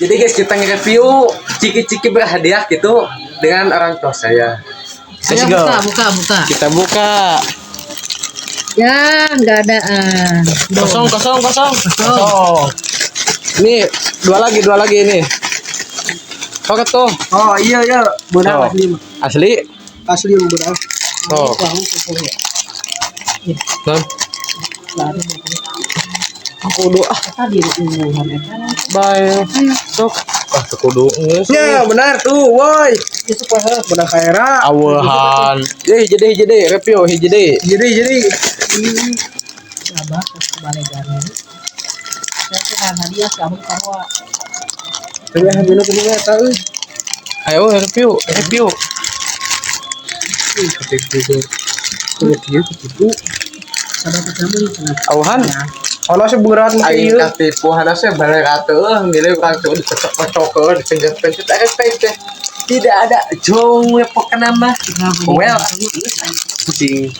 Jadi guys, kita nge-review ciki-ciki berhadiah gitu dengan orang tua saya. Let's Ayo go. buka, buka, buka. Kita buka. Ya, nggak ada. Ah. Kosong, kosong, kosong. Kosong. Kosong. Ini dua lagi ini. Oke tuh. Oh iya, benar. Oh. Asli mah. Asli. Asli mah benar. Oh. Nah, aku kudu ah. Tadi unguhan eta. Bye. Sok. Ah, teu kudu geus. Ya benar tuh, woi. Itu poho. Benar kaera. Awehan. Jadi review hiji deui. Jadi. Abah terus kebalikan. Saya tuh kan hadiah kamu sarua. Tapi yang dulu kudu eta euy. Ayo review, review. Ketipu. Kudu kieu ketipu. Sabar ketemu cenah. Awehan. Ono sih berat mah Aing ieu. katipu hana sih balik atuh milih urang tuh dicocok-cocok dipencet-pencet pencet tidak ada jong pokokna mah. Well, pusing.